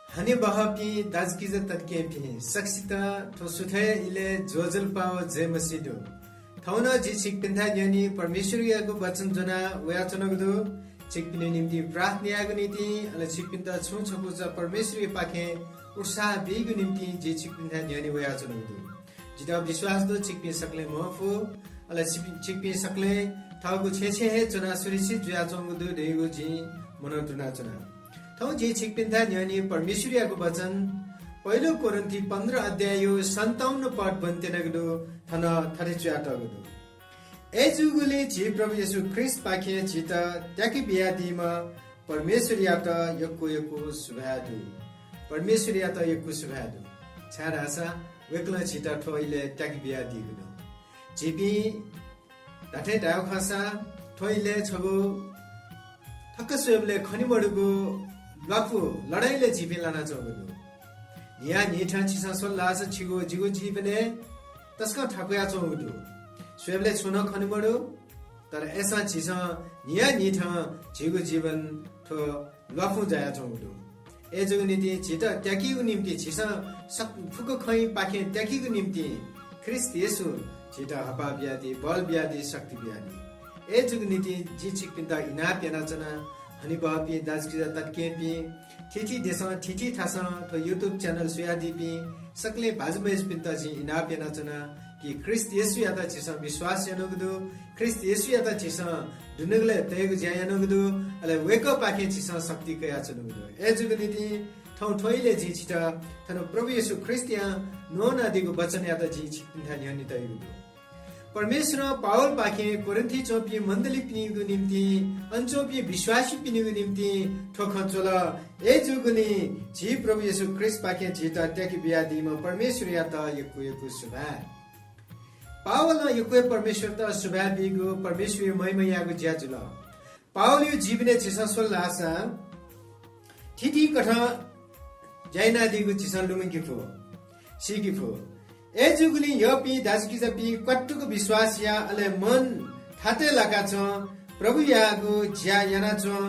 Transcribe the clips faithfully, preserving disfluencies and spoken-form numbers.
हनेबहःपिं दाजुकिजा तताकेहेँपिं, सकसित थ्व सुथय् इलय् ज्वजलपा व जय मसीह दु। थौं नं जि छिकपिन्थाय् न्ह्यःने परमेश्वरयागु वचन ज्वना वयाच्वनागु दु। छिकपिनि निंतिं प्रार्थना यायेगु निंतिं, अले छिकपिन्त छुं छकूचा परमेश्वरयापाखें उत्साह बीगु निंतिं जि छिकपिन्थाय् न्ह्यःने वयाच्वनागु दु। जितः विश्वास दु, छिकपिं सकलें म्वाःफु, अले छिकपिं, छिकपिं सकलें थःगु छेँय् छेँय् हे च्वनाः सुरक्षित जुयाच्वंगु दु धइगु जिं मनंतुनाच्वना। थौं जिं छिकपिन्थाय् न्ह्यःने परमेश्वरयागु वचन, पहिलो कोरिन्थी पन्ध्र अध्यायया सन्ताउन्न पद ब्वनेत्यनागु दु। थन थथे च्वयातःगु दु, अय्‌जूगुलिं झी प्रभु येशू ख्रीष्टपाखें झीत त्याके बियादीम्ह परमेश्वरयात यक्व यक्व सुभाय् दु। परमेश्वरयात यक्व सुभाय् दु, छाय्‌धाःसा वय्‌कलं झीत थ्व इलय् त्याके बियादीगु दु। झीपिं धात्थें धायेगु खःसा, थ्व इलय् छगू थक्व स्वयेबलय् खने मदुगु ल्वापु लडाइँलय् झीपिं लानाच्वंगु दु। न्हियान्हिथं झीसं स्वल धाःसा छिगु, जिगु जीवनय् तसकं थाकुयाच्वंगु दु। स्वयेबलय् छुं नं खने मदु, तर अय्‌सां झीसं न्हियान्हिथं झीगु जीवन थ्व ल्वापुं जायाच्वंगु दु। अय्‌जूगु निंतिं झीत त्याकेगु निंतिं, झीसं सक-, फुक्क खँपाखें त्याकेगु निंतिं ख्रीष्ट येशूं झीत हःपाः बियादी, बल बियादी, शक्ति बियादी। अय्‌जूगु निंतिं जिं छिकपिन्त इनाप यानाच्वना। हनेबहःपिं दाजुकिजा तताकेहेँपिं, थीथी देशं, थीथी थासं थ्व YouTube channel स्वयादीपिं सकलें भाजु मय्‌जुपिन्त जिं इनाप यानाच्वना कि ख्रीष्ट येशूयात झीसं विश्वास यानागु दु, ख्रीष्ट येशूयात झीसं दुनुगलय् तयेगु ज्या यानागु दु, अले वय्‌कःपाखें झीसं शक्ति कयाच्वनागु दु। अय्‌जूगु निंतिं थौं थ्व इलय् जिं छितः थन प्रभु येशू ख्रीष्टयां न्वनादीगु वचनयात जिं छिकपिन्थाय् न्ह्यःने तयागु दु। परमेश्वरं पावलपाखें कोरिन्थय् च्वंपिं मण्डलीपिनिगु निंतिं, अन च्वंपिं विश्वासीपिनिगु निंतिं थ्व खँ च्वल। अय्‌जूगुलिं झी प्रभु येशू ख्रीष्टपाखें झीत त्याके बियादीम्ह परमेश्वरयात यक्व यक्व सुभाय्। पावलं यक्व हे परमेश्वरयात सुभाय् बीगु, परमेश्वरया महिमा यायेगु ज्या जुल। पावलया जीवनय् झीसं स्वल धाःसा थीथी कथं ज्या यानादीगु झीसं लुमंके फु, सीके फु। अय्‌जूगुलिं यःपिं दाजुकिजापिं, क्वात्तुक विश्वास या, अले मन थातय् लाकाच्वँ, प्रभुयागु ज्या यानाच्वँ।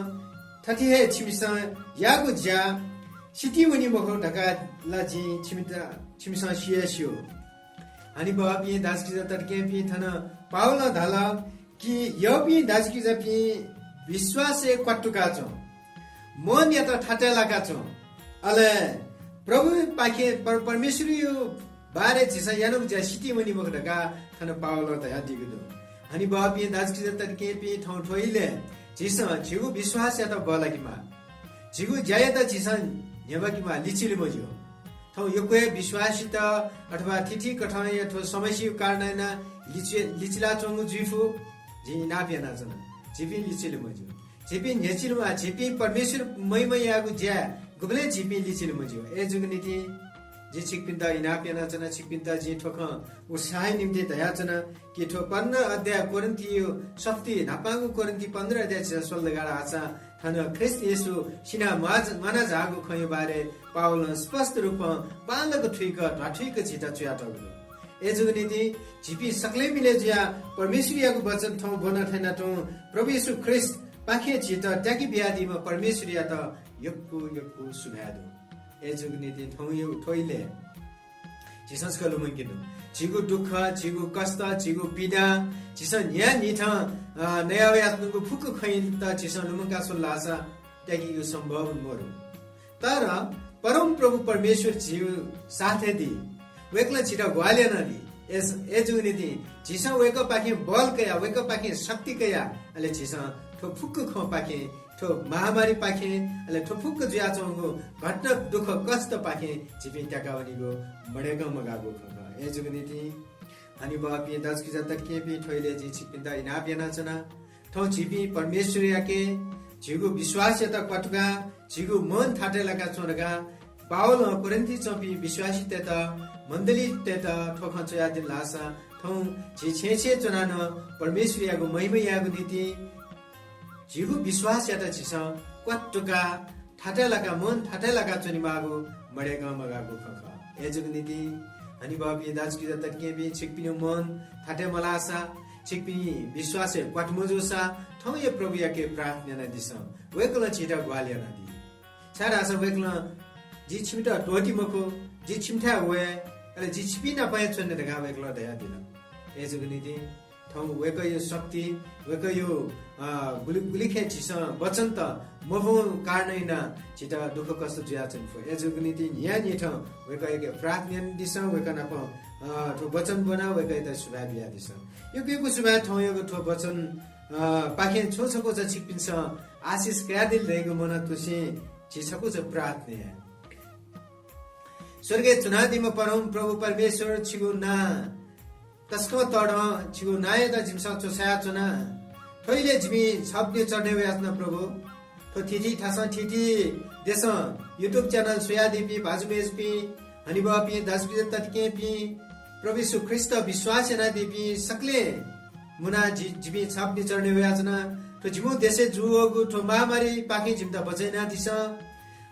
थथे हे छिमिसं याःगु ज्या सितिं वनी मखु धकाः ला जिं छिमित, छिमिसं सि हे स्यू। हनेबहःपिं दाजुकिजा तताकेहेँपिं, थन पावलं धाल कि यःपिं दाजुकिजापिं, विश्वासय् क्वात्तुकाच्वँ, मनयात थातय् लाकाच्वँ, अले प्रभुपाखें पर-, परमेश्वरया बारे झीसं यानागु ज्या सितिं वनी मखु धकाः थन पावलं धयादीगु दु। हनेबहःपिं दाजुकिजा तताकेहेँपिं, थौं थ्व इलय् झीसं झीगु विश्वासयात बल्लाकेमाः। झीगु ज्यायात झीसं न्ह्यब्वाकेमाः, लिचिले मज्यू। थौं यक्व हे विश्वासीत अथवा थीथी कथंया थ्व समस्याया कारणं यानाः लिचि-, लिचिलाच्वंगु जुइ फु। जिं इनाप यानाच्वना, झीपिं लिचिले मज्यू। झीपिं न्ह्यचिलेमाः, झीपिं परमेश्वर महिमा यायेगु ज्याय् गुबलें झीपिं लिचिले मज्यू। अय्‌जूगु निंतिं जिं छिकपिन्त इनाप यानाच्वना, छिकपिन्त जिं थ्व खँ उत्साहया निंतिं धयाच्वना कि थ्व पन्ध्र अध्याय कोरिन्थीया सफुती, न्हापांगु कोरिन्थी पन्ध्र अध्याय झीसं स्वल धकाः धाःसा थन ख्रीष्ट येशू सिनाः म्वाः-, म्वानाः झाःगु खँया बारे पावलं स्पष्ट रूपं बांलाक थुइक, ध्वाथुइक झीत च्वयातःगु दु। अय्‌जूगु निंतिं झीपिं सकलें मिलय् जुयाः परमेश्वरयागु वचन थौं ब्वना थें नं तुं प्रभु येशू ख्रीष्टपाखें झीत त्याके बियादीम्ह परमेश्वरयात यक्व यक्व सुभाय् दु। अय्‌जूगु निंतिं थौं थ्व इलय् झीसं छकः लुमंके दु। झीगु दुःख, झीगु कष्ट, झीगु पीडा, झीसं न्हियान्हिथं, अ, नयावयाच्वंगु फुक्क खँयात झीसं लुमंका स्वल धाःसा त्याकेगु सम्भव मदु। तर परमप्रभु परमेश्वर झीगु साथय् दी। वय्‌कलं झीत ग्वाहालि यानादी। अय्-, अय्‌जूगु निंतिं झीसं वय्‌कःपाखें बल कयाः, वय्‌कःपाखें शक्ति कयाः, अले झीसं थ्व फुक्क खँपाखें, थ्व महामारीपाखें, अले थ्व फुक्क जुयाच्वंगु घटना, दुःख, कष्टपाखें झीपिं त्याका वनीगु मदय्‌कं मगाःगु खँ खः। अय्‌जूगु निंतिं हनेबहःपिं दाजुकिजा तताकेहेँपिं, थ्व इलय् जिं छिकपिन्त इनाप यानाच्वना। थौं झीपिं परमेश्वरयाके झीगु विश्वासयात क्वातुकाः झीगु मन थातय् लाकाच्वँ धकाः पावलं कोरिन्थय् च्वंपिं विश्वासीतय्‌त, मण्डलीतय्‌त थ्व खँ च्वयादिल धाःसा थौं झी छेँय् छेँय् च्वनाः नं परमेश्वरयागु महिमा यायेगु निंतिं झीगु विश्वासयात झीसं क्वातुकाः थातय् लाकाः, मन थातय् लाकाः च्वनेमाःगु मदय्‌कं मगाःगु खँ खः। अय्‌जूगु निंतिं हनेबहःपिं दाजुकिजा तताकेहेँपिं, छिकपिनिगु मन थातय् मलाःसा, छिकपिनि विश्वासय् क्वातु मजूसा, थौंया प्रभुयाके प्रार्थना यानादिसँ। वय्‌कलं झीत ग्वाहालि यानादी। छाय्‌धाःसा वय्‌कलं जि छिमित त्वःति मखु, जि छिमिथाय् वये, अले जि छिपिं नाप हे च्वने धकाः वय्कलं धयादिल। अय्जूगु निंतिं थौं वय्कःया शक्ति, वय्कःया, अ, गुलि, गुलिखय् झीसं वचनत मब्यूगु कारणं यानाः झीत दुःखकष्ट जुयाच्वने फु। अय्जूगु निंतिं न्हियान्हिथं वय्कःयाके प्रार्थना यानादिसँ, वय्कः नाप, अ, थ्व वचन ब्वनाः वय्कःयात सुभाय् बियादिसँ। यक्व यक्व सुभाय् थौंयागु थ्व वचन, अ, पाखें छुं छकूचा छिकपिन्सं आशिष कयादिल धइगु मनंतुसें झी छकूचा प्रार्थना याये। स्वर्गय् च्वनादीम्ह परमप्रभु परमेश्वर, छिगु नां तसकं तःधं, छिगु नांयात जिमिसं च्वछायाच्वना। थ्व इलय् जिमि छाप निं चढने वयाच्वना प्रभु। थ्व थीथी थासं, थीथी देशं YouTube channel स्वयादीपिं भाजु मय्जुपिं, हनेबहःपिं दाजुकिजा तताकेहेँपिं, प्रभु येशू ख्रीष्ट विश्वास यानादीपिं सकलें मुनाः जि, जिमि छाप निं चढने वयाच्वना। थ्व जिमिगु देशय् जूवःगु थ्व महामारीपाखें जिमित बचय् यानादिसँ।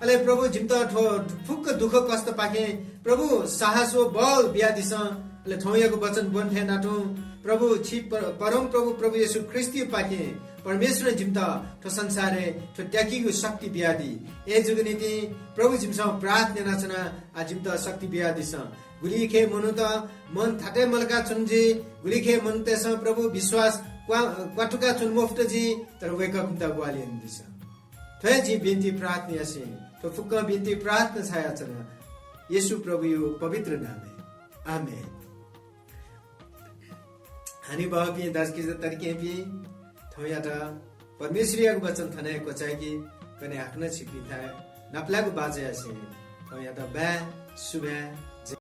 अले प्रभु, जिमित थ्व फुक्क दुःखकष्टपाखें प्रभु, साहस व बल बियादिसँ। अले थौंयागु वचन ब्वने थें नां तुं प्रभु, छि पर-, परमप्रभु, प्रभु येशू ख्रीष्टयापाखें परमेश्वरं जिमित थ्व संसारय् थ्व त्याकीगु शक्ति बियादी। अय्जूगु निंतिं प्रभु, जिमिसं प्रार्थना यानाच्वना, आः जिमित शक्ति बियादिसँ। गुलिखे मनूत मन थातय् मलकाच्वन जुइ, गुलिखे मनूतय्सं प्रभु विश्वास क्वा-, क्वातुकाच्वन मफुत जुइ, तर वय्कःपिन्त ग्वाहालि यानादिसँ। थ्व हे जिं बिन्ति प्रार्थना यासें, थ्व फुक्कं बिन्ति प्रार्थना छायाच्वना, येशू प्रभुया पवित्र नामय्। आमेन। हनेबहःपिं दाजुकिजा तताकेहेँपिं, थौंयात परमेश्वरयागु वचन थन हे क्वचाय्के कने हाकनं छिकपिन्थाय् नापलायेगु बाचा यासें थौंयात बाय्, सुभाय्,